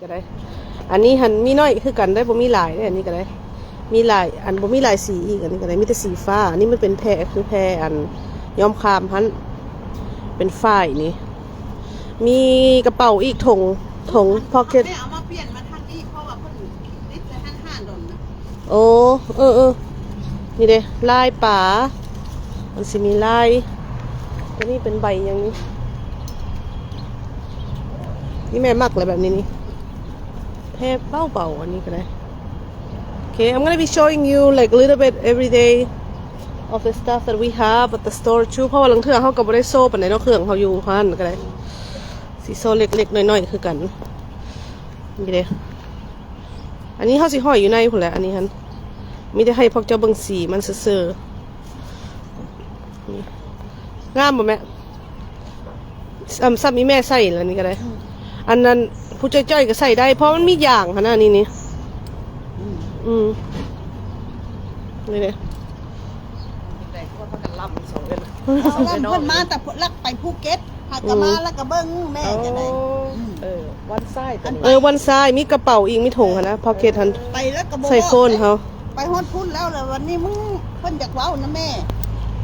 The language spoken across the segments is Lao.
ກໍໄດ້. ອັນນີ້ຫັ້ນມີໜ້ອຍຄືກັນໄດ໋ ບໍ່ມີຫຼາຍເດ້. ອັນນີ້ກໍໄດ້ ມີຫຼາຍ ອັນບໍ່ມີຫຼາຍສີອີກ. ອັນນີ້ກໍໄດ້ ມີແຕ່ສີຟ້າ. ອັນນີ້ມັນເປັນແພ ຄືແພອັນຍ້ອມຄາມຫັ້ນ ເປັນຝ້າຍນີ້. ມີກະເປົາອີກ ຖົງ ຖົງ pocket. ແມ່ເອົາມາປ່ຽນມາທາງນີ້ ເພາະວ່າເພິ່ນຕິດໃສ່ຫັ້ນຫ້າດອນນະ. ໂອ້ ເອີໆ ນີ້ເດ້ ລາຍປາ ມັນຊິມີລາຍ ຕົວນີ້ເປັນໃບຫຍັງນີ້ ນີ້ແມ່ມັກແຫຼະແບບນີ້ນີ້ ແພເບົາໆ ອັນນີ້ກໍໄດ້. Okay, I'm gonna be showing you, like, a little bit every day of the stuff that we have at the store too. ເພາະວ່າລາງເທື່ອເຮົາກໍບໍ່ໄດ້ໂຊປານໃດເນາະ ເຄື່ອງເຮົາຢູ່ຫັ້ນກໍໄດ້ ຊິໂຊເລັກໆ ນ້ອຍໆ ຄືກັນ. ນີ້ເດ້ ອັນນີ້ເຮົາຊິຫ້ອຍຢູ່ໃນພຸ້ນແຫຼະ. ອັນນີ້ຫັ້ນ ມີແຕ່ໃຫ້ພວກເຈົ້າເບິ່ງສີມັນຊື່ໆ. ນີ້ ງາມບໍ່ແມ່? ສ່ຳ ສ່ຳອີ່ແມ່ໃສ່ລະນີ້ກໍໄດ້. ອັນນັ້ນຜູ້ຈ້ອຍໆ ກໍໃສ່ໄດ້ ເພາະມັນມີຢາງຫັ້ນນະ. ນີ້ນີ້ ອືມ ນີ້ເດ້ ລຳເພິ່ນມາແຕ່ລັກໄປພູເກັດ ຫາກະມາ ອືມ ແລ້ວກະເບິ່ງແມ່ຈັ່ງໃດ. ເອີ ວັນຊາຍ ເອີ ວັນຊາຍ ມີກະເປົາອີກ ມີຖົງຫັ້ນນະ pocket ຫັ້ນ ໄປແລ້ວກະບໍ່ ໃສ່ໂຟນເຮົາ ໄປຮອດພຸ້ນແລ້ວ ແລ້ວວັນນີ້ມຶງ ເພິ່ນຢາກເວົ້ານຳແມ່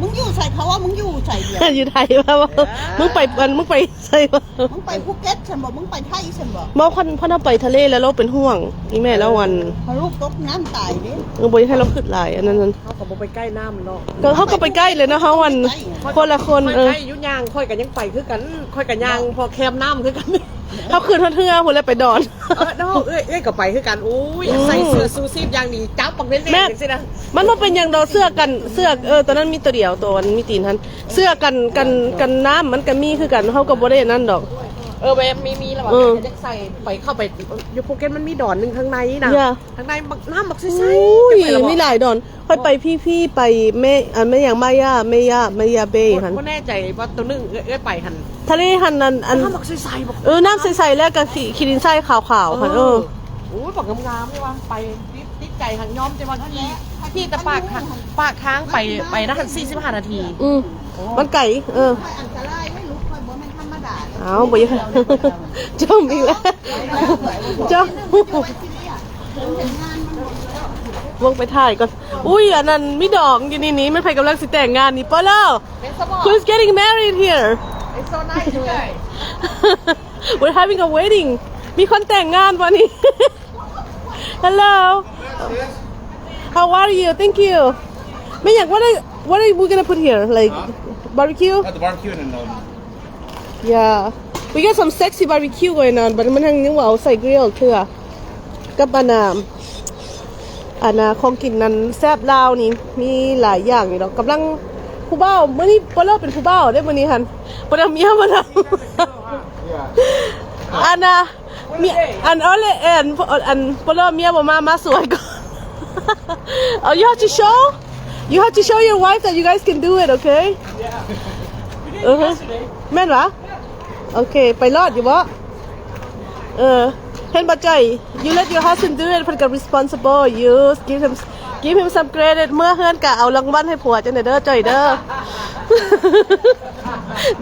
ມຶງຢູ່ໃສ ເຂົາວ່າມຶງຢູ່ໃສດຽວ ຢູ່ໄທວ່າ ເອີ ມຶງໄປ ອັນ ມຶງໄປໃສວະ ມຶງໄປພູເກັດຊັ້ນບໍ ມຶງໄປໄທຊັ້ນບໍ? ບໍ່ ຄັນ ຄັນເຮົາໄປທະເລແລ້ວລາວເປັນຫ່ວງ ອີ່ແມ່ລາວ ອັນ ເອີ ເຮົາລູກຕົກນ້ຳຕາຍເດ້. ເອີ ບໍ່ຢາກໃຫ້ລາວຄິດຫຼາຍ ອັນນັ້ນ ເຮົາກໍບໍ່ໄປໃກ້ນ້ຳເນາະ. ກໍເຮົາກໍໄປໃກ້ແຫຼະເນາະ ເຮົາອັນ ໄປໃກ້ ຄົນລະຄົນ. ເອີ ຂ້ອຍໄປຢູ່ຍ່າງ ຂ້ອຍກໍຍັງໄປຄືກັນ ຂ້ອຍກໍຍ່າງພໍແຄມນ້ຳຄືກັນ. ເຮົາຂຶ້ນຮອດເຮືອພຸ້ນແຫຼະ ໄປດອນ. ເອີເນາະ ເອື້ອຍ ເອື້ອຍກໍໄປຄືກັນ. ໂອ້ຍ ອືມ ໃສ່ເສື້ອຊູຊີບຢ່າງດີ ຈັບບັກແນ່ນໆ ຈັ່ງຊີ້ນະ. ມັນບໍ່ເປັນຫຍັງດອກ ເສື້ອກັນ ເສື້ອ ເອີ ຕອນນັ້ນມີຕົວດຽວ ຕົວອັນມີຕີນຫັ້ນ ເສື້ອກັນ ກັນ ກັນນ້ຳມັນກໍມີຄືກັນ ເຮົາກໍບໍ່ໄດ້ອັນນັ້ນດອກ. ເອີ ແມ່ນ ມີ ມີແລ້ວວ່າ ເອີ ຢາກໃສ່ໄປ ເຂົ້າໄປຢູ່ພູເກັດ ມັນມີດອນໜຶ່ງຂ້າງໃນນະ ຂ້າງໃນບັກ ນ້ຳບັກໃສໆ. ໂອ້ຍ ມີຫຼາຍດອນ. ຂ້ອຍໄປພີ້ໆ ໄປແມ່ ອັນ ແມ່ຫຍັງ ມາຢາ ແມ່ຢາ ມາຢາເບຫັ້ນ. ບໍ່ແນ່ໃຈວ່າຕົວໜຶ່ງ ເອື້ອຍ ເອື້ອຍໄປຫັ້ນ ທະເລຫັ້ນ ອັນ ອັນ ນ້ຳບັກໃສໆ ບັກ ເອີ ນ້ຳໃສໆ ແລ້ວກໍຂີ້ ຂີ້ດິນຊາຍຂາວໆ ຫັ້ນ. ເອີ ເອີ ໂອ້ຍ ບັກງາມໆ ເລີຍວ່າ ໄປຕິດ ຕິດໃຈຫັ້ນ ຍອມແຕ່ວ່າຂີ່ ຂີ່ແຕ່ປາກທາງ ປາກທາງໄປ ໄປນະຫັ້ນ ສີ່ສິບຫ້ານາທີ. ອືມ ໂອ້ ມັນໄກ. ເອີ ອັນຕະລາຍເດ້ລູກ ຂ້ອຍບໍ່ແມ່ນທຳມະດາເດ້. ເອົ້າ ບໍ່ຢາກ ຈົ່ມອີກແລ້ວ ຈົ່ມ ເບິ່ງໄປຖ່າຍກ່ອນ. ອຸ້ຍ ອັນນັ້ນມີດອງຢູ່ນີ້ນີ້ ແມ່ນໃຜກຳລັງຊິແຕ່ງງານນີ້? Polo, who's getting married here? It's so nice today. We're having a wedding. ມີຄົນແຕ່ງງານບໍ່ນີ້? Hello. How are you? Thank you. ແມ່ນຫຍັງ what are, what are we gonna put here? Like, huh? Barbecue? At the barbecue and then, um, Yeah, we got some sexy barbecue going on, but ມັນຍັງ ຍັງບໍ່ເອົາໃສ່ grill ເທື່ອ ກັບອັນນ່າ ອັນນ່າ ຂອງກິນນັ້ນແຊບລາວນີ້ ມີຫຼາຍຢ່າງຢູ່ດອກ. ກຳລັງ ຜູ້ບ່າວ ມື້ນີ້ Polo ເປັນຜູ້ບ່າວເດ້ ມື້ນີ້ຫັ້ນ ບໍ່ໄດ້ເອົາເມຍມານຳ. ອັນນ່າ ເມຍ ອັນ Ole and ອັນ Polo ເມຍບໍ່ມາ ມາສວຍກ່ອນ. Oh, you have to show? You have to show your wife that you guys can do it, okay? ເອີ ແມ່ນຫວາ? ໂອເຄ ໄປລອດຢູ່ບໍ່? ເອີ ເຫັນບໍ່ຈ້ອຍ? You let your husband do it, ເພິ່ນກໍ responsible. You give him, give him some credit. ເມືອເຮືອນກໍເອົາລາງວັນໃຫ້ຜົວຈັ່ງໃດເດີ ຈ້ອຍເດີ.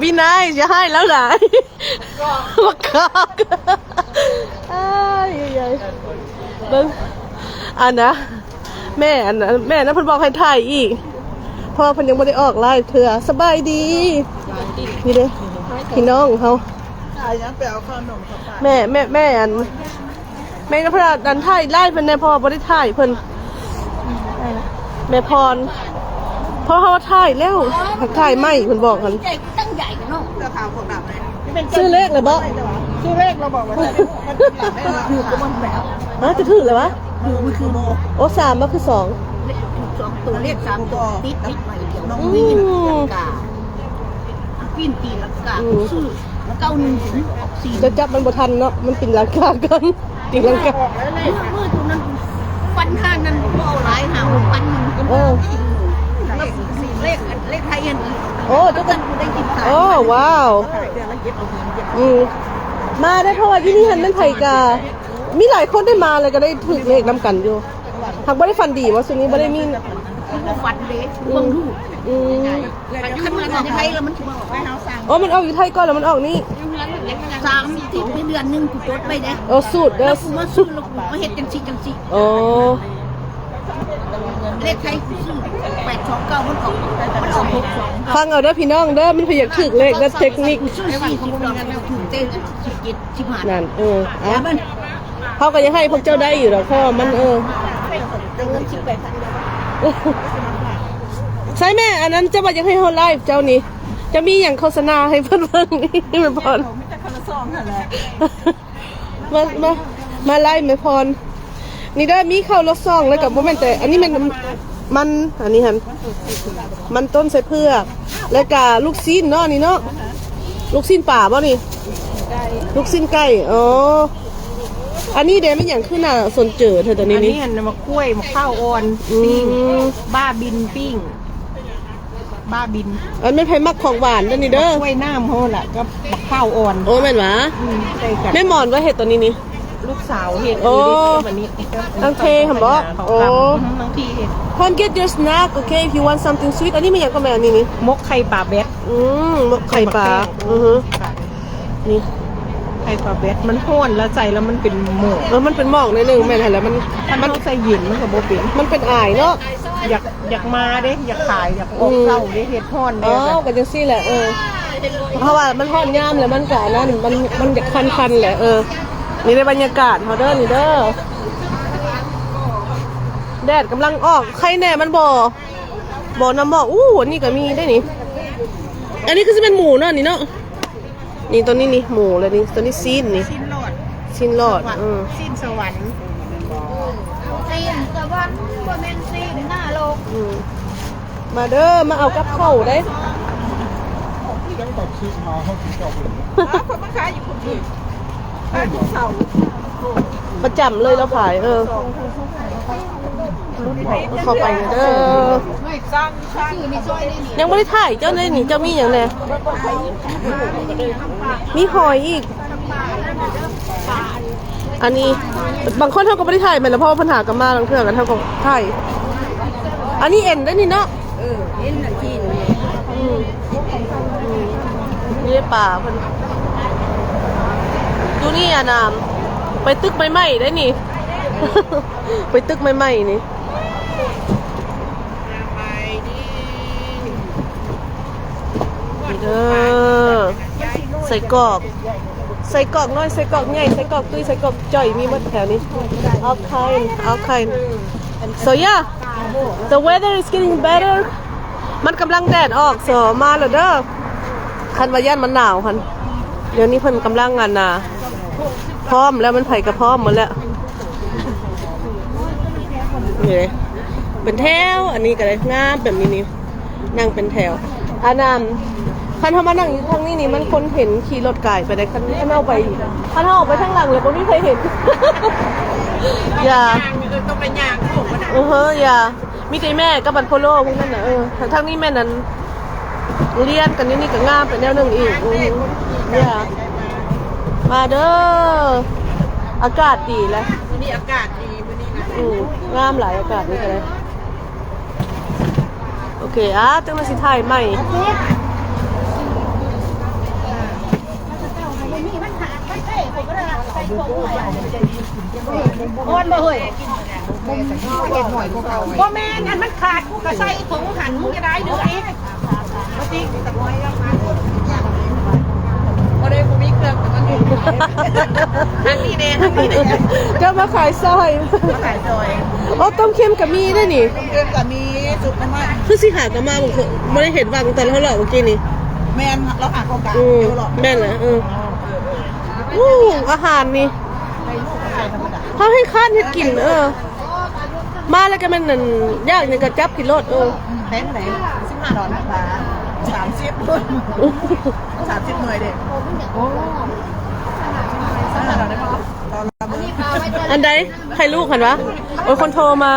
Be nice, ຢ່າຮ້າຍລາວຫຼາຍ. ບັກກອກ ອ້າຍ ເບິ່ງ ອັນນ່າ ແມ່ ອັນນ່າ ແມ່ນະ ເພິ່ນບອກໃຫ້ຖ່າຍອີກ ເພາະວ່າເພິ່ນຍັງບໍ່ໄດ້ອອກໄລຟ໌ເທື່ອ. ສະບາຍດີ ນີ້ເດ້ ພີ່ນ້ອງເຮົາ ແມ່ ແມ່ ແມ່ ອັນ ແມ່ນະ ເພິ່ນ ອັນ ຖ່າຍໄລຟ໌ເພິ່ນແດ່ ເພາະວ່າບໍ່ໄດ້ຖ່າຍເພິ່ນ. ແມ່ພອນ ເພາະເຮົາຖ່າຍແລ້ວ ຖ່າຍໃໝ່ເພິ່ນບອກຫັ້ນ. ຊື້ເລກແລ້ວບໍ່? ຊື້ເລກແລ້ວບໍ່? ຮະ ຈະຖືກແລ້ວຫວາ? ໂອ້ ສາມ ມັນຄືສອງ ສອງໂຕ ເລກສາມໂຕ ຕິດ ຕິດໄວ້ດຽວ ນ້ອງ ອືມ ວິນ ລະກາ ວິນຕີລະກາ ອືມ ຊື້ ເກົ້າໜຶ່ງ ຈະຈັບມັນບໍ່ທັນເນາະ ມັນຕີລະກາກ່ອນ. ຕີລັງກາ ມື້ ມື້ຕົວນັ້ນ ຟັນຂ້າງນັ້ນບໍ່ເອົາຫຼາຍ ຫາພັນໜຶ່ງ ເອີ ເລກ ເລກໄທຫັ້ນ ໂອ້ ເຈົ້າກໍໄດ້ກິນຂາຍ ໂອ້ ວ້າວ ອືມ ມາໄດ້ ເພາະວ່າຢູ່ນີ້ຫັ້ນແມ່ນໃຜກະມີຫຼາຍຄົນໄດ້ມາ ແລ້ວກໍໄດ້ຖືກເລກນຳກັນຢູ່. ຫາກບໍ່ໄດ້ຝັນດີບໍ່ ຊຸດນີ້ບໍ່ໄດ້ມີ ບໍ່ຝັນເດ້ ອືມ ເບິ່ງຮູບ ອືມ ຄັນມັນອອກໄທແລ້ວມັນຊິມາອອກ ໂອ້ ມັນອອກຢູ່ໄທກ່ອນ ແລ້ວມັນອອກນີ້ ຢູ່ເຮືອນມັນ ສາມສິບໃນເດືອນໜຶ່ງ ກູຈົດໄວ້ເດ້. ເອີ ສູດເດີ ແລ້ວກູມາຊື້ ແລ້ວກູມາເຮັດຈັ່ງຊີ້ຈັ່ງຊີ້. ໂອ້ ເລກໄທກູຊື້ ແປດສອງເກົ້າ ມັນອອກ ມັນອອກຫົກສອງ. ຟັງເອົາເດີພີ່ນ້ອງເດີ ມັນໃຜຢາກຖືກເລກນະ ເຕັກນິກ ກູຊື້ສີ່ສິບດອນ ຖືກເຕັມສິບເຈັດ ສິບຫ້າ ນັ້ນ. ເອີ ເອົາ ເຮົາກໍຢາກໃຫ້ພວກເຈົ້າໄດ້ຢູ່ດອກ ເພາະວ່າມັນ ເອີ ໃຊ້ແມ່ ອັນນັ້ນເຈົ້າວ່າຢາກໃຫ້ເຮົາໄລຟ໌ ເຈົ້ານີ້ ຈະມີຫຍັງໂຄສະນາໃຫ້ເພິ່ນເບິ່ງນີ້ ແມ່ພອນ? ມີແຕ່ຄົນລະຊອງຫັ້ນແຫຼະ. ມາ ມາ ມາໄລແມ່ພອນ ນີ້ເດີ ມີເຂົ້າລະຊອງ ແລ້ວກໍບໍ່ແມ່ນແຕ່ ອັນນີ້ແມ່ນມັນ ອັນນີ້ຫັ້ນ ມັນຕົ້ນໃສ່ເຜືອກ ແລ້ວກໍລູກຊີ້ນເນາະ ນີ້ເນາະ ລູກຊີ້ນປາບໍ່ນີ້? ລູກຊີ້ນໄກ່. ອໍ ອັນນີ້ເດ ແມ່ນຫຍັງຄືໜ້າສົນເຈີແທ້ ຕົວນີ້? ອັນນີ້ຫັ້ນ ໝາກກ້ວຍ ໝາກພ້າວອ່ອນ ອືມ ປີ້ງ ບ້າບິນ ປີ້ງ ບ້າບິນ. ອັນແມ່ນໃຜມັກຂອງຫວານເດີນີ້ເດີ ກ້ວຍນ້ຳໂຫລະກັບໝາກພ້າວອ່ອນ. ໂອ້ ແມ່ນຫວາ? ອືມ ໃສ່ກັນ. ແມ່ໝອນວ່າເຮັດຕົວນີ້ນີ້ ລູກສາວເຮັດ. ໂອ້ ອັນນີ້ ນາງເທຫັ້ນບໍ? ໂອ້ ນາງເທເຮັດ. Hon, get your snack, okay, if you want something sweet. ອັນນີ້ແມ່ນຫຍັງກໍແມ່ນ ອັນນີ້ນີ້? ໝົກໄຂ່ປາແບັດ. ອືມ ໝົກໄຂ່ປາ. ໝົກໄຂ່ແປ້ງ. ອືຮຶ ນີ້ ໄຂ່ປາແບັດ ມັນຮ້ອນແລ້ວໃສ່ແລ້ວມັນເປັນໝອກ. ເອີ ມັນເປັນໝອກໜ້ອຍໜຶ່ງ ແມ່ນຫັ້ນແຫຼະ. ມັນ ມັນ ມັນໃສ່ເຢັນມັນກໍບໍ່ເປັນ ມັນເປັນອາຍເນາະ. ຢາກ ຢາກມາເດ້ ຢາກຂາຍ ຢາກອອກເຊົ້າເດ້ ເຮັດຮ້ອນເດ້. ເອົາ ກໍຈັ່ງຊີ້ແຫຼະ. ເອີ ເພາະວ່າມັນຮ້ອນຍາມແລ້ວມັນກະອັນນັ້ນ ມັນ ມັນຢາກຄັນໆແຫຼະ. ເອີ ນີ້ເດ້ບັນຍາກາດເຮົາເດີ ນີ້ເດີ ແດດກຳລັງອອກ ໄຄແນ່ມັນບໍ່ ບໍ່ນ້ຳໝອກ. ອູ້ ອັນນີ້ກໍມີໄດ໋ນີ້ ອັນນີ້ຄືຊິແມ່ນໝູເນາະ ນີ້ເນາະ. ນີ້ຕົວນີ້ນີ້ໝູ ແລ້ວນີ້ຕົວນີ້ຊີ້ນນີ້ ຊີ້ນຫຼອດ ຊີ້ນຫຼອດ. ເອີ ຊີ້ນສະຫວັນ ຊີ້ນສະຫວັນ ບໍ່ແມ່ນຊີ້ນນະໂລກ. ອືມ ມາເດີ ມາເອົາກັບເຂົ້າເດ້. ເຂົາມາຂາຍຢູ່ພຸ້ນ ຂາຍທຸກເສົາ ປະຈຳເລີຍລາວຂາຍ. ເອີ ເຂົ້າໄປເດີ. ຍັງບໍ່ໄດ້ຖ່າຍເຈົ້າເລີຍນີ້ ເຈົ້າມີຫຍັງແດ່? ມີຫອຍອີກ. ອັນນີ້ບາງຄົນເຮົາກໍບໍ່ໄດ້ຖ່າຍແມ່ນລະ ເພາະວ່າເພິ່ນຫາກັນມາ ລາງເທື່ອກັນເຮົາກໍຖ່າຍ. ອັນນີ້ເອັນເດ້ນີ້ເນາະ. ເອີ ເອັນນະຈີນ. ອືມ ນີ້ປາເພິ່ນ ຢູ່ນີ້ອານາມ ໄປຕຶກໃໝ່ໆໄດ໋ນີ້ ໄປຕຶກໃໝ່ໆນີ້. ນີ້ເດີ ໄສ້ກອກ ໄສ້ກອກນ້ອຍ ໄສ້ກອກໃຫຍ່ ໄສ້ກອກຕຸ້ຍ ໄສ້ກອກຈ່ອຍ ມີໝົດແຖວນີ້. All kind, all kind. So yeah, the weather is getting better. ມັນກຳລັງແດດອອກ so ມາແລ້ວເດີ. ຄັນວ່າຢ້ານມັນໜາວຫັ້ນ ດຽວນີ້ເພິ່ນກຳລັງ ອັນນ່າ ພ້ອມແລ້ວ ມັນໃຜກໍພ້ອມໝົດແລ້ວ. ນີ້ເດ້ ເປັນແຖວ ອັນນີ້ກໍໄດ້ງາມແບບນີ້ນີ້ ນັ່ງເປັນແຖວ. ອັນນັ້ນ ຄັນເຮົາມານັ່ງຢູ່ທາງນີ້ນີ້ ມັນຄົນເຫັນຂີ່ລົດກາຍໄປໄດ້. ຄັນ ຄັນເຮົາໄປ ຄັນເຮົາອອກໄປທາງຫຼັງແລ້ວບໍ່ມີໃຜເຫັນ. ຢ່າ ເອີ ຕ້ອງໄປຍ່າງໂຄ້ງ. ເອີ ເຮີ ຢ່າ ມີແຕ່ແມ່ກັບບັນໂພໂລພວກນັ້ນນະ. ເອີ ທາງ ທາງນີ້ແມ່ນອັນ ລຽນກັນຢູ່ນີ້ກໍງາມໄປແນວໜຶ່ງອີກ. ເອີ ມາເດີ ອາກາດດີແຫຼະ ມື້ນີ້ອາກາດດີມື້ນີ້ນະ. ອືມ ງາມຫຼາຍ ອາກາດນີ້ກໍໄດ້. ໂອເຄ ອ່າ ຈັ່ງໜ້ອຍຊິຖ່າຍໃໝ່. ອ່ອນບໍ່ເຮີ້ຍ? ບໍ່ແມ່ນ ອັນມັນຂາດ ກູກໍໃສ່ຖົງຫັ້ນ ມຶງຈະໄດ້ເດີ. ບໍ່ໄດ້ ບໍ່ມີເຄື່ອງ ແຕ່ມັນຢູ່ທາງນີ້ແດ່ ທາງນີ້ແດ່. ເຈົ້າມາຂາຍຊອຍ ມາຂາຍຊອຍ. ໂອ້ ຕົ້ມເຄັມກໍມີເດ້ນີ້ ຕົ້ມເຄັມກໍມີ ຊຸບໜໍ່ໄມ້ ຄືຊິຫາກໍມາ ບໍ່ໄດ້ເຫັນຫວ່າງຕອນເຮົາເລາະມື້ກີ້ນີ້. ແມ່ນ ລາວຫາຂອງກາງ ອືມ ຢູ່ເລາະ ແມ່ນແຫຼະ. ເອີ ເອີ ເອີ ອູ້ ອາຫານນີ້ ເຮົາແຮ່ງຄ້ານເຮັດກິນ. ເອີ ມາແລ້ວກໍແມ່ນ ອັນ ຢາກຫຍັງກໍຈັບກິນໂລດ. ເອີ ແພງເດ ສິບຫ້າດອນ ສາມສິບ ສາມສິບໜ່ວຍເດ. ໂອ້ ສິບຫ້າດອນໄດ້ບໍ່? ອັນໃດ? ໃຜລູກຫັ້ນຫວາ? ໂອ້ຍ ຄົນໂທມາ.